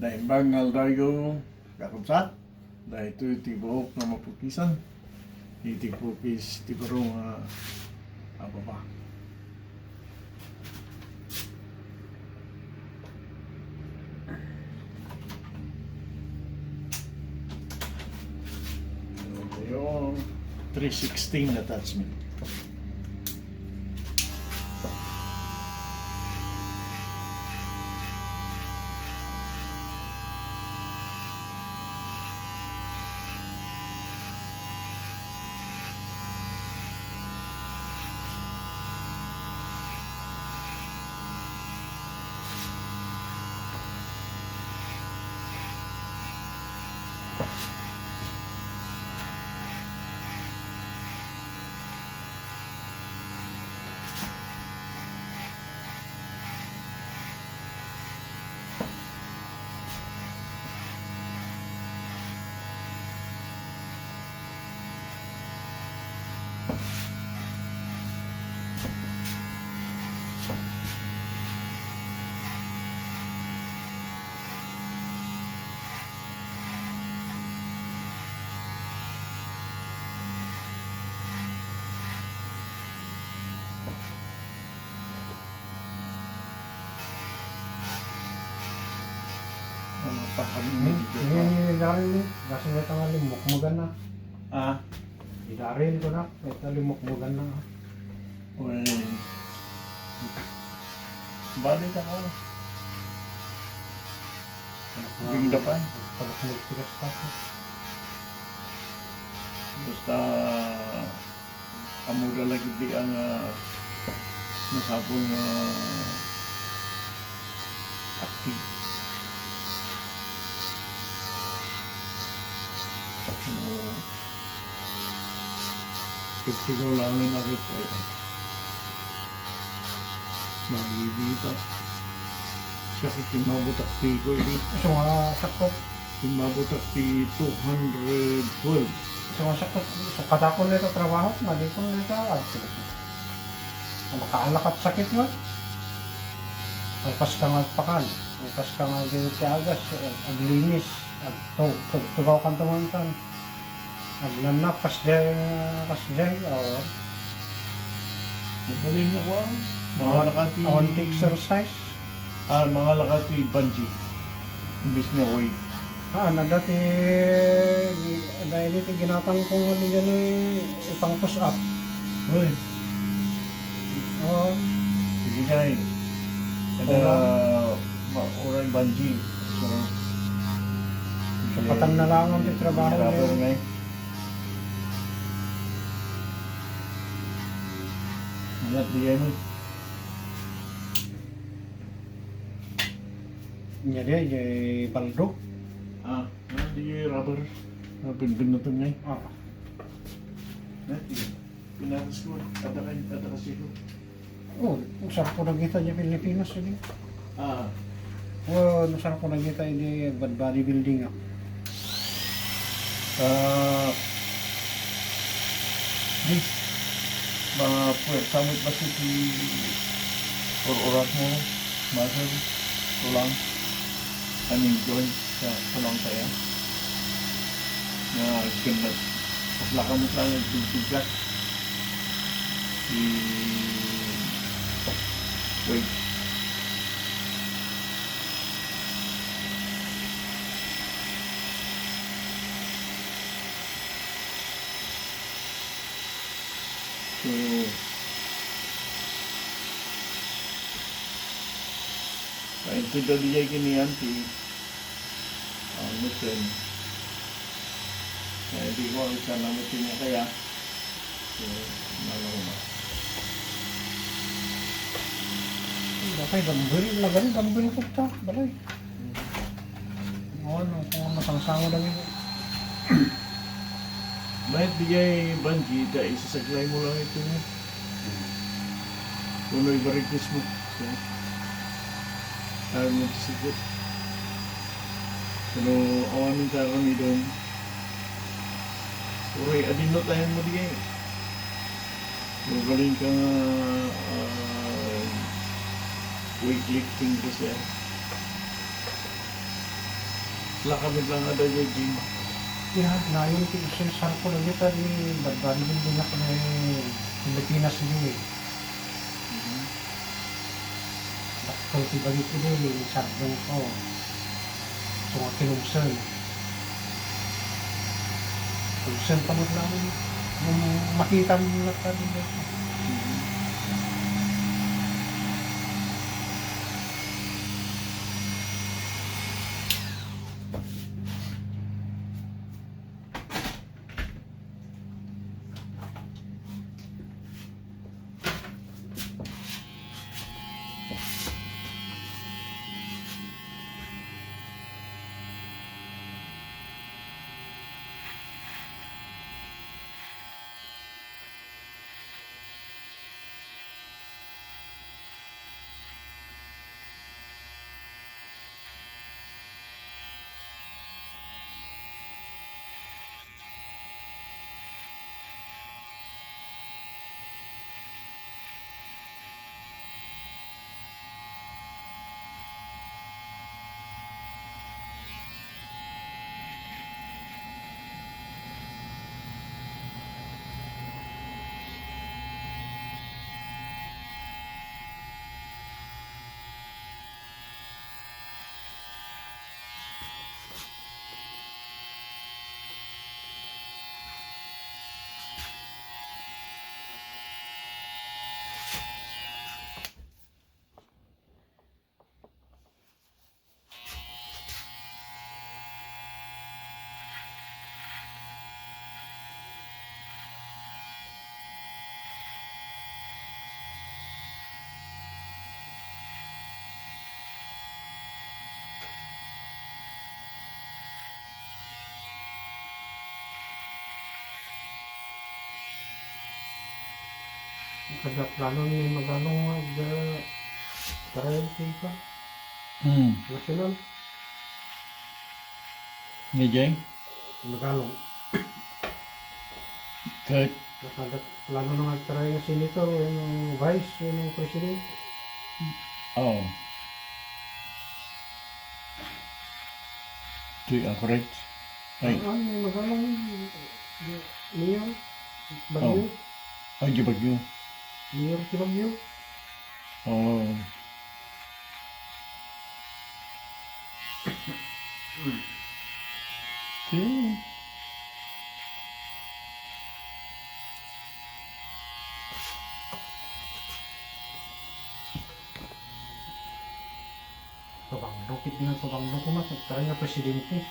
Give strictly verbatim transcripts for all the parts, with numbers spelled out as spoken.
Naimbag nga aldawyo, kakabsat. Daytoy ti buok nga mapukisan. Iti pukis ti baro nga, ah, baba. Yung three sixteen attachment. Ano pa kami Ni, dito? Ni Daryl, ni, kasi may tanga limukmugan na. Ah? Ni Daryl ko na, may tanga limukmugan na. Uy. Balik ako. Bingdapan. Pagkakmagtigas pa ako. Basta, Ammoda lagi di ang, ah, masapul nga active. So, pagsigaw lang ang akit ay magigita. Siya kiti mabutak ti ko ini. So, nga sakto. Immabot ti two hundred twelve. So, nga sakto, so, kadakol nito trabaho, madakol nito, ah, makaalak a sakit nga. Ang paska nga pakan, ang paska nga di ti agas, eh, aglinis, ag-, tu-, tu-, tugaw kan tumantan. Agnanap, kasjay, kasjay, oh. Nagbalin nga kuwan. Mga Awan, lakati. Awan ti exercise. Ah, mga lakati bungee. Imbis nga weight. Ah, nadati, dahil iti ginatang ko nga di gani ipang push up. Uy. Oo. Sige, kay. Kada Wala. ma-, uray bungee. So, Sapatan na lang ang trabaho rubber niya. Nga, eh. Anak, di kayo mo. Nya di, di baldo. Ah, ah, di rubber. Ah, pinpinutol nga eh. Ah. Dati, pinatas ko, ada ka, ada ka siya ko. Oh, masarap ko nakita niya Pilipinas, hindi. Ah. Oh, masarap ko nakita, hindi, bad bodybuilding, ah. Ah, di, mapuwersa met basta ti ur-uratmo, muscle, tulang, I mean, joint, sa tulang tayo. Na, ganda. Paglaka mo lang, nagdugdugak. Di, wait. So, paintod da di jay kini auntie. Ang mutin. Eh, di ko ang isa na mutin niya kaya. So, ano ko ba? Bakay, dumbbell. Nagani, dumbbell ko ta. Balay. Ano, kung masangsango lang yun. Mayat di jay bungee, da isasaglay mo lang ito mo. Kuno ibarikis mo. So, tayo mo ti sikut. Kuno awan yung karon idong. Uray, adin no tayo mo di jay. Magaling ka nga, ah, weightlifting kasi, ah. Lakad lang nga daydiay, Jim. Ya, nayon ti isensar ko dagita di bad-, bad-, bad-, bad-, Pilipinas di. Mhm. Dakkel ti bagik idi, sardeng ko. So, kinumsen. Kumsen ka met lang, mm, makita mo nga tabi. Mhm. Kada plano ni Magalong nga agtaray ti pa. Hmm. National. Ni Jeng? Magalong. Ket? Kada plano nga agtaray nga senator, wenno vice, wenno president. Oo. Ti average. Ay. Ano, ano, Magalong, mayor, Baguio. Oh. Ay, di Baguio. Mayor ti Baguio. Oh. Okay. Pabanglo, kit nga pabanglo ko, mas nagtaray nga presidente.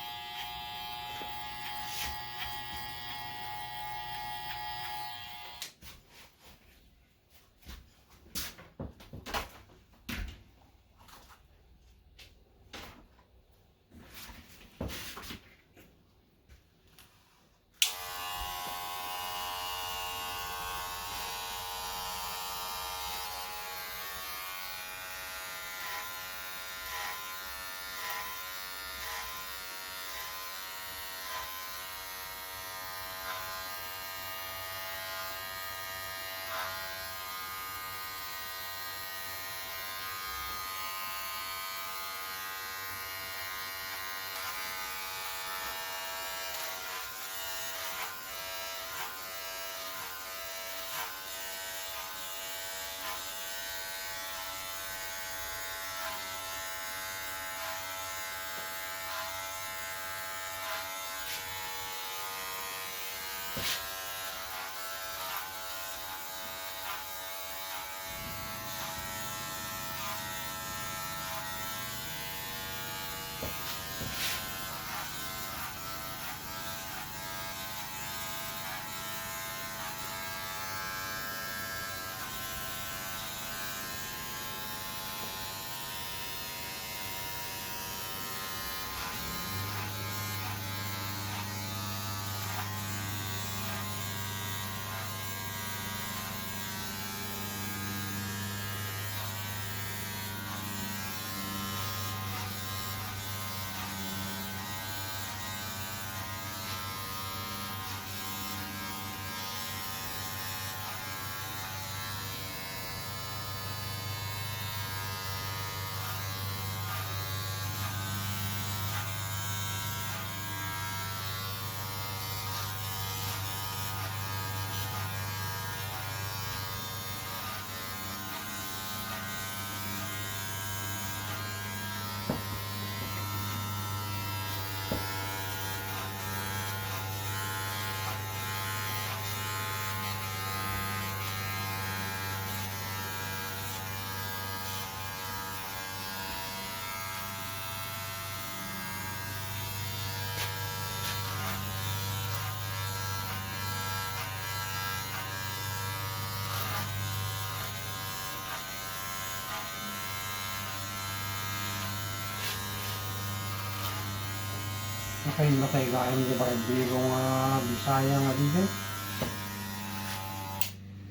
Natay, natay gayam di barbero nga Bisaya nga diay.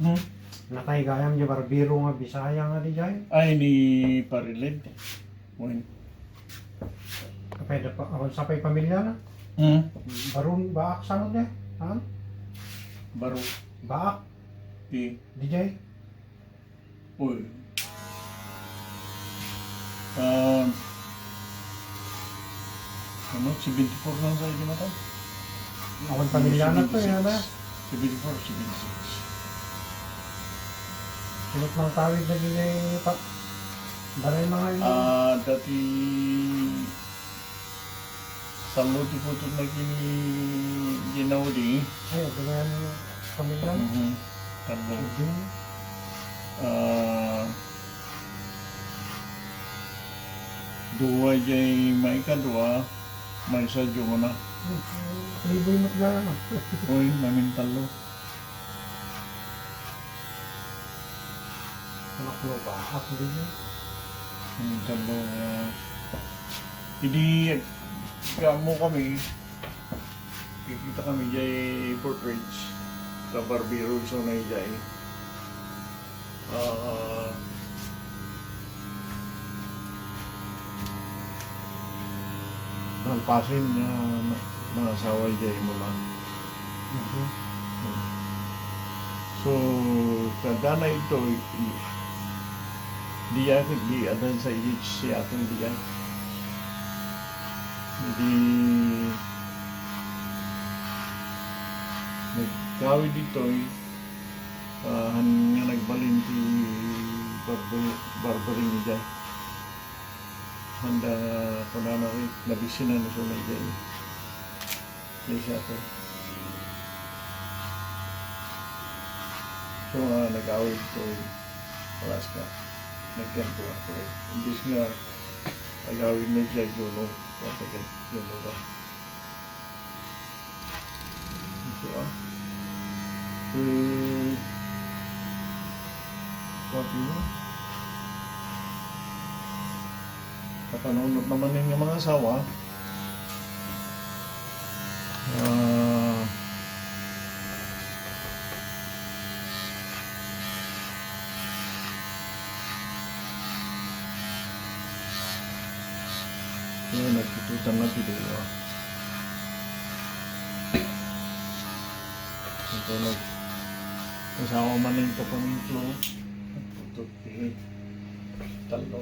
Hmm? Natay gayam di barbero nga Bisaya nga diay. Ay, ni Parilid. Wen. Apay da pa, awan sapay pamilya na. Hmm? Baron, Baak, saan niya? Ha? Baro. Baak? Di. Diay? Uy. Ah, ano, seventy-four lang sa inyo mata? Awan pamilya na to, yan na. Seventy-four, seventy-six. Sinot lang tawid na din eh, pa. Balay mga yun. Ah, dati Tallo ti putotna ken ni Ginaudi. Ay, adu nga pamilya. Mhm. Tallo. Sige. Ah, dua diay maikadua, maysa diay umuna. Liboy met gayam. Oy, mamintallo. Anak mo ba? Ako din yun. Ang tanda nga, idi, kaammo kami, kikita kami diay Fort Ridge, sa barbero isu na diay. Ah, nalpasen nga na-, naasawa idiay Mulan. Mhm. So, kada na ito, i-, i-, diak, di adan sa H C aton diak. Di nagkawid ditoy, ah, han nga nagbalin ti barbar-, barbaring idiay. Handa nga kunana rin, nabisinan isu na idiay. Yes, ate. So, ah, nag-awid to Alaska. Nagkampo ako. Imbis nga agawid na diay, Juno. Kaya taga Juno ka. Ito, ah. Eh, sabi mo? Kakanunot naman yung mga asawa. Ah, yun, nagtututan na dito, ah. Ito, nag-, asawa man yung kapamilya, no? Nagtututan, eh. Talo.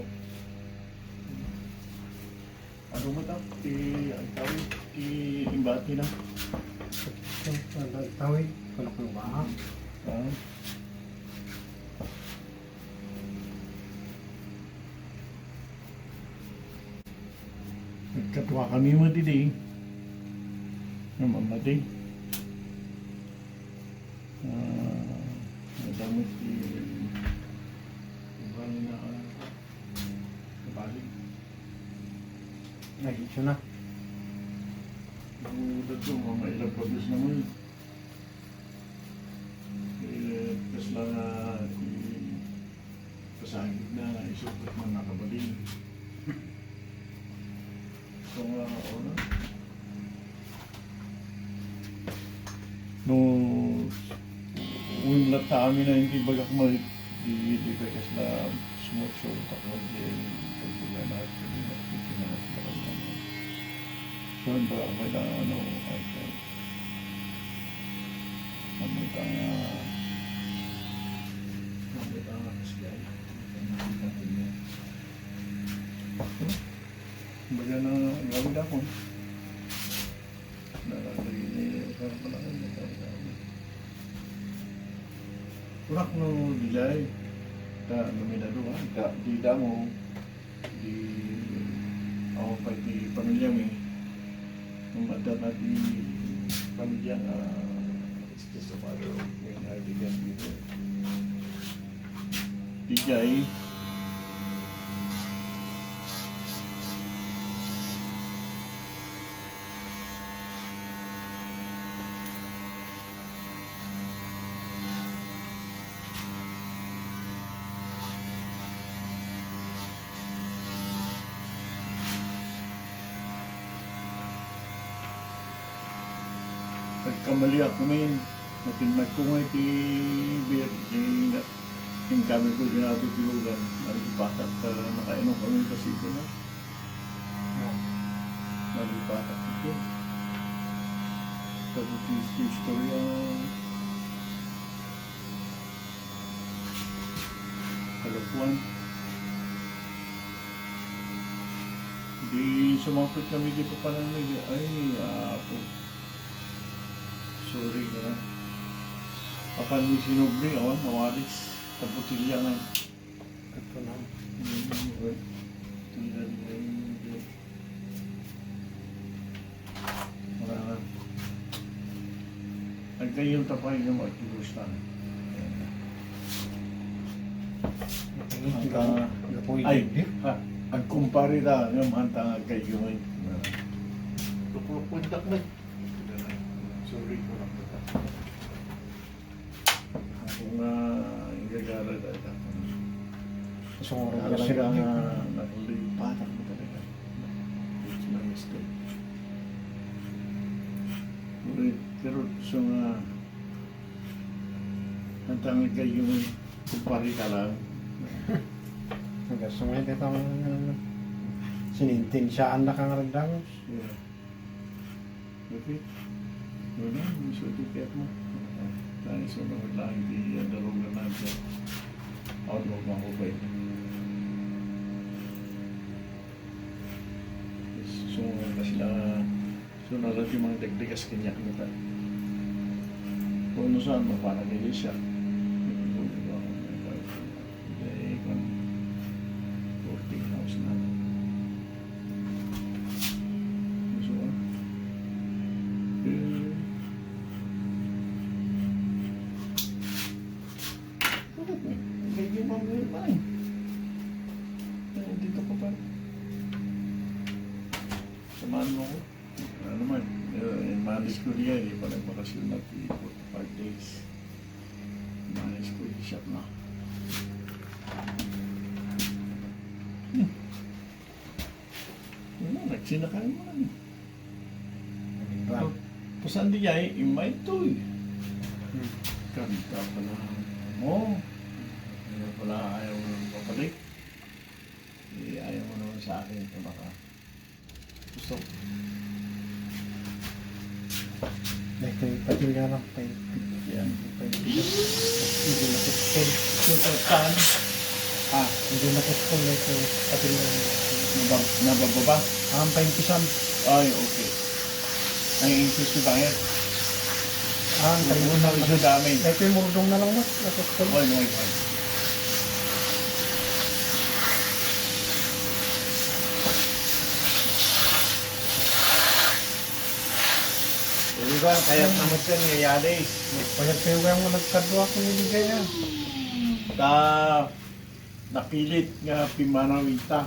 Ano mo ta? Ti, ang tawid, ti imbati na. Ang tawid, ano ko ba? Ah. Nagkatuwa kami mo didi. Namamati. Ah, nadamot ti, ti bali na, ah, Balik. Ay, ito na. Ang dato, mga ilabagos naman. Eh, kasla nga, eh, pasagid na, isukot man nakabalin. So, nga, ano? No, uwing latta amin a iti bagak met, di, di pay kasla sumursurot ako, di pagbulanat, di na, di na, di na, so, ang bagak met, ano, ay, ay, ang bagak nga, ang bagak nga, kasla, ang bagak nga, baga na, gawid ako. Kunak no dijay, ta nominado, ha, ta di damo, di, awan pay ti pamilya mi. Ngem adda na ti pamilya nga, it's just a matter of when I began with it. Dijay, Nagkamaliak ngamin, natinnagko nga iti beer, di na-, inkamiko di natitilogan, nalipatak, ah, nakainom kami kasi ito na. Nalipatak ito. Tapos iti istorya, kalokuan. Di sumangpet kami di papananmi, ay, apo. Sorry, ha. Apan ni sinubli, awan, nawalis. Sa botelya nga. Ito na. Mm, wait. Ito na, wait. Wala na. Agkayat ta pay nga mag-, gusto na. Ang ta-, ay, ha, agkumpare ta, nga man ta agkayat. Lukluk ko yung daknag. Sorry, wala ko ta. Ako nga, igagara da ita. Sumurog Alas ka lang. Nga, nakulipatak mo talaga. It's my mistake. Pero, pero, so nga, ang tanging kayo, kumpare ka lang. Hanggang sumay ka tama, ano, sinintensyaan na ka nga nagdangos. Yeah. Okay. Wala, yung certificate mo. Tangis mo naman lang, hindi yan darugan na dyan. Outlook mo ako pa ito. So, kasi na, so, nalati mga dagdagas kanya kita. Kung ano saan, mapana kayo siya. Hindi, kung fourteen house na. Gusto ko. Eh. Bakit mo? Medyo mamuhay pa eh. Ay, dito ka pa. Samahan mo ako. Ano naman, eh, manage ko niya, eh, pag nagbakasyon na, four to five days. Manage ko yung shop na. Hmm. Ano, nagsinakay mo lang. Ano ba? Pu-, pusan di ay, imay to eh. Hmm. Kanta pala mo. Kaya pala ayaw mo nang babalik. Eh, ayaw mo naman sa akin, ito baka. Gusto ko. Dahil ito yung patilya lang, tayo. Yan. Medyo naputol. Ito, saan? Ah, medyo naputol na ito. Patilya lang. Nabab-, nabababa? Ah, ang paimpisan. Ay, okay. Ay, insist ko ba yan? Ah, ang Ano, tayo. Ano, medyo damage. Ito yung murdong na lang, mas. Naputol. Ay, ay, ay. Di ba? Kaya naman siya ni Yadi. Kaya kayo kaya mo nagkadwa kung ibigay niya. Ta, napilit nga pimanaw ita.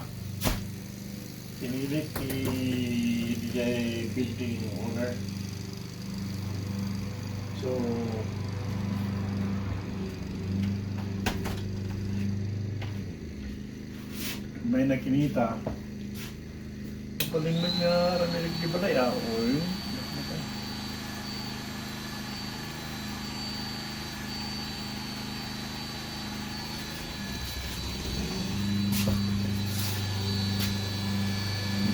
Pinilit ni D J building owner. So, may nakinita. Palingmit nga ramirig di balay, ah. Oy.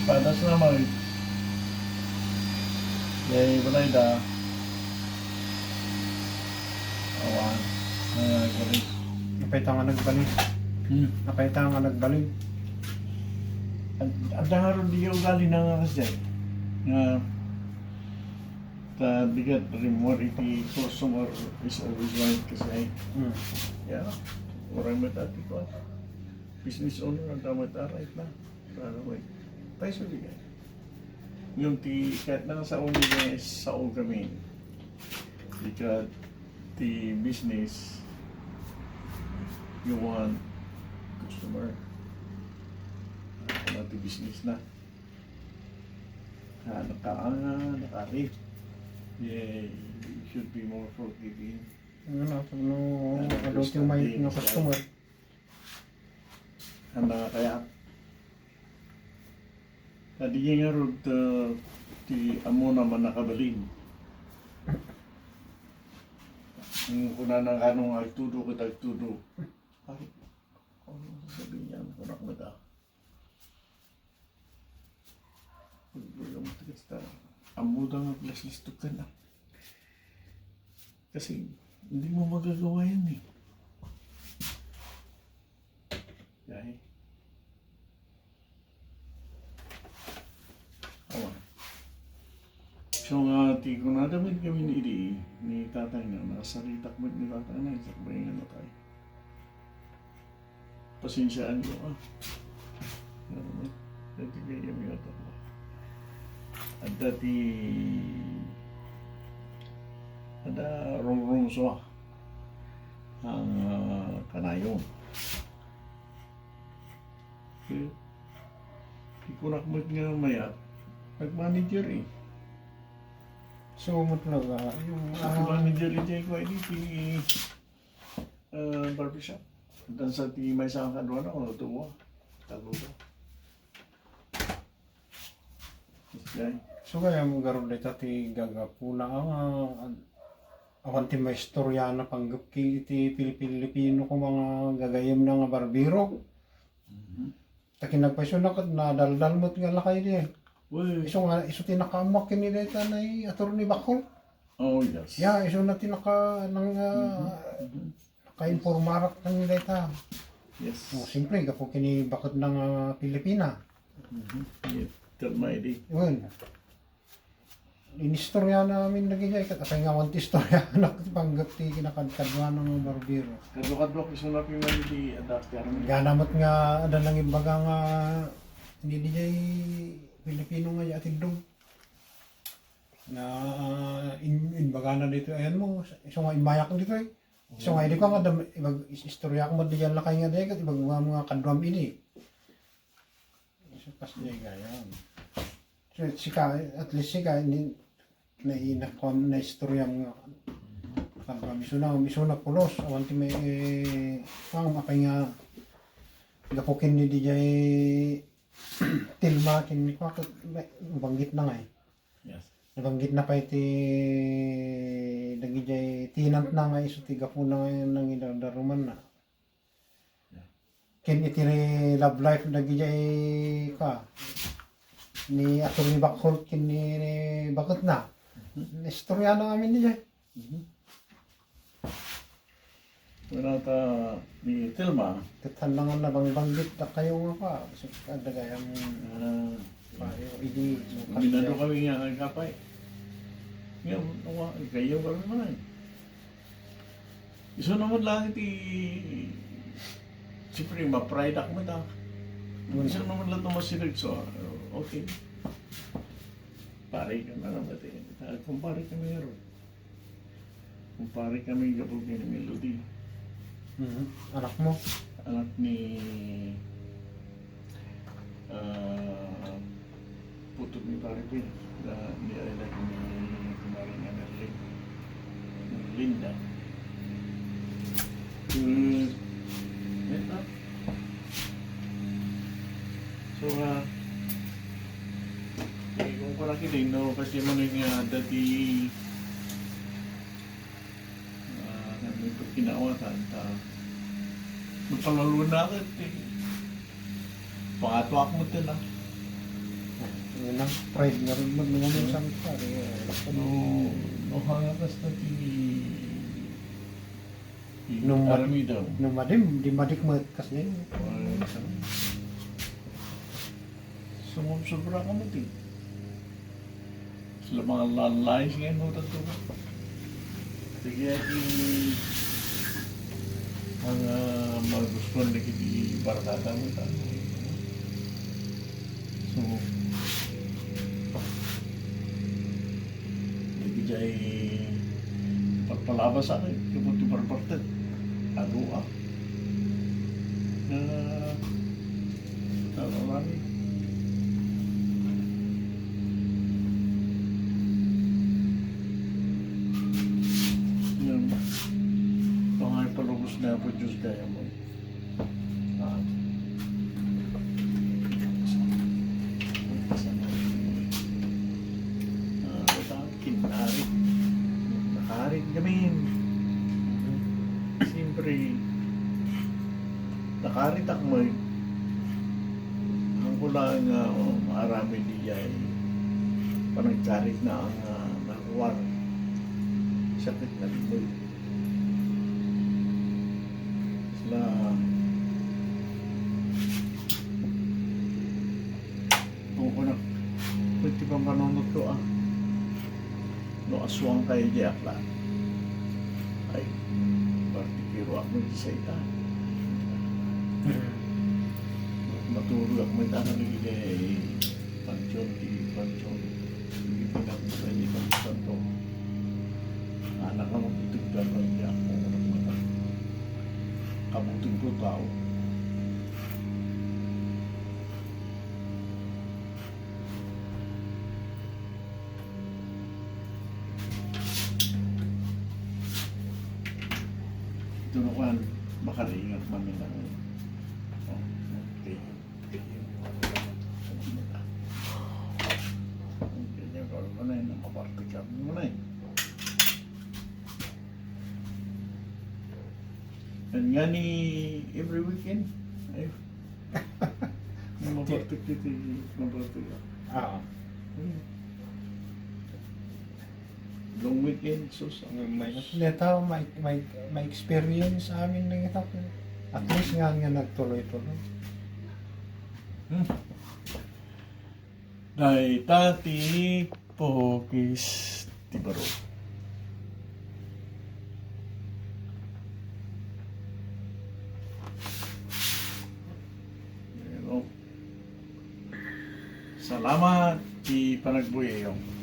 Padas naman. Yay, balay da. Awan. Ah, galing. Apay ta nga nagbalin. Hmm. Apay ta nga nagbalin. Ad-, adda nga ron di ugali na nga kasi. Nga, ta, bigat rin mo, iti customer is always right kasi. Hmm. Yeah. Orang mo tati ko. Business owner, ang tama ta, right na. Para mo, eh. Tayo sa bigay. Yung ti, kahit na sa uni, eh, sa kami. Ika ti business, you want customer. Ano ti business na? Ah, naka-, ah, naka-, eh. Yeah, you should be more forgiving. Ano na, no, ano, adult yung may understanding, no customer. Ano kaya? Kadi nga rod, ah, ti amo naman nakabalin. Yung kunana nga nung agtudo ket agtudo. Ay, ano sasabihin niya? Kunak mo ta. Ammo da nga plaslistok ka na. Kasi hindi mo magagawa yan eh. Dahil. Awa. So nga, ti kunada met kami ni idi, ni tatay nga, nakasaritak met ni tatay na, isakbay nga natay. Pasensiaan ko, ah. Ano, dati kaya may atak ko. At dati, ada rungrung so, ah. Ang, ah, kanayon. Okay. Ikunak mo nga mayat, nag-manager eh. So, mo talaga, yung, ah, nag-manager eh, ko, eh, di, di, ah, barbershop. Dan sa ti may sa kadwa na, o, tuwa. Talo ba? Okay. So, kaya mo garud dita ti gagapuna, ah, awan ti maistorya na panggep ki iti Pilipino ko mga gagayem na nga barbero. Mhm. Ta kinagpayso na ket nadaldal met nga lakay di. Well, isu nga, isu ti nakaammo ken ni dayta nay Attorney Bakhol. Oh, yes. Ya, isu na ti naka-, nang, ah, mhm, mhm, nakainformarak ken ni dayta. Yes. Oh, siyempre, gapu ken ni baket na nga Pilipina. Mhm. Yes. Kalma, idi. Yun. Inistorya na amin dagiti ay ket apay nga awan ti istorya na panggep ti kinakadkaduan nga barbero. Kadua-kadua, isu na pingan ti adapter. Gana met nga adda nangimbaga nga, "Idi diay Pilipino nga atiddog." Nga, ah, in-, imbagana ditoy, ayan mo, isu nga immayak ditoy. Isu nga, idi ko nga, dam-, ibag-, is-, istorya ko met diay lakay nga dayag, ibag-, mga, mga kaduam idi. So, kas diay gayam. So, sika, at least sika, ni, na, na, na, naistoryam nga, kan, kan, misuna, misuna pulos, awan ti may, eh, kuwan, apay nga, gapu ken ni diay Tilma, ken ni kuwan, ket, may, nabanggit na nga eh. Yes. Nabanggit na pay ti, dagidiay tenant na nga isu ti gapuna nga nangidardaruman na. Ken iti love life dagidiay ka, ni Attorney Bakhol ken ni, ni baketna. Mhm. Istorya na amin diay. Mhm. Wala ta ni Telma. Ket saan nga nabangbanggitta kayo nga pa, so, adda gayam, ah, payo idi, minado kami nga agkapay. Nga, awa, kayo kami man. Isu naman lang iti, siyempre, ma-pride ako met, ah. Isu naman lang iti masirigso, ah, okay. Pare ka na naman, eh. Ah, kumpare kami nga ron. Kumpare kami, gapu ken ni Melody. Mhm. Anak mo? Anak ni, ah, putod ni Pare Pin, na, ni, ay, anak ni Kumare nga Merlin. Merlinda. Hmm. Ito. So, ah, eh, kung ko nakita, no, kasi man nga dati, ah, ano ito, kinawatan, ta, napalalo na agad, eh. Pangatuak mo ito na. Yun ang pride nga rin mo, nung ano, hmm, saan ka, eh, no, no, hangatas na ti No mad-, aramidem. No madim, di madik met kasi. Ay, sa-, sumubsobra ka met, eh. Sila mga lalais nga ino tato. Sige, iti mga magustuhan na kiti barkada mo, ta. So, dagiti ay palpalabasakay, gapu ti barbartek. Adu, ah. Ah, tara, rami. Yan. Pangay palubos na po, Diyos, kaya mo. Ah. Ah, basta kinarit. Nakarit kami. Nakaritak met. Ang kulang nga, oh, maaramid diay panagkarit na ang, ah, naruar. Sakit na limay. Sila, kung kunak, pwede pa manunod ko, ah. No aswang kayo di akla. Ay, partikiro ako sa ita. Matulog ako may tanong lagi kay Panchon, di Panchon. Hindi pinag-, hindi pinag-, santo. Anak ka magtutugtog ka, hindi ako magmata. Kabuting ko tao. Ito na kuan, makaringat man nila. Oh, okay. Okay. Ganyan ka naman eh, nakaparte ka naman eh. Yan nga ni every weekend. Ay, maparte ka, maparte ka. Ah. Hmm. Long weekend, sus, ang may, neta, may, may, may experience amin na ito. At least nga, nga nagtuloy-tuloy. Hmm. Dayta ti pukis ti baro. Ayan, oh. Salamat ti panagbuyayo.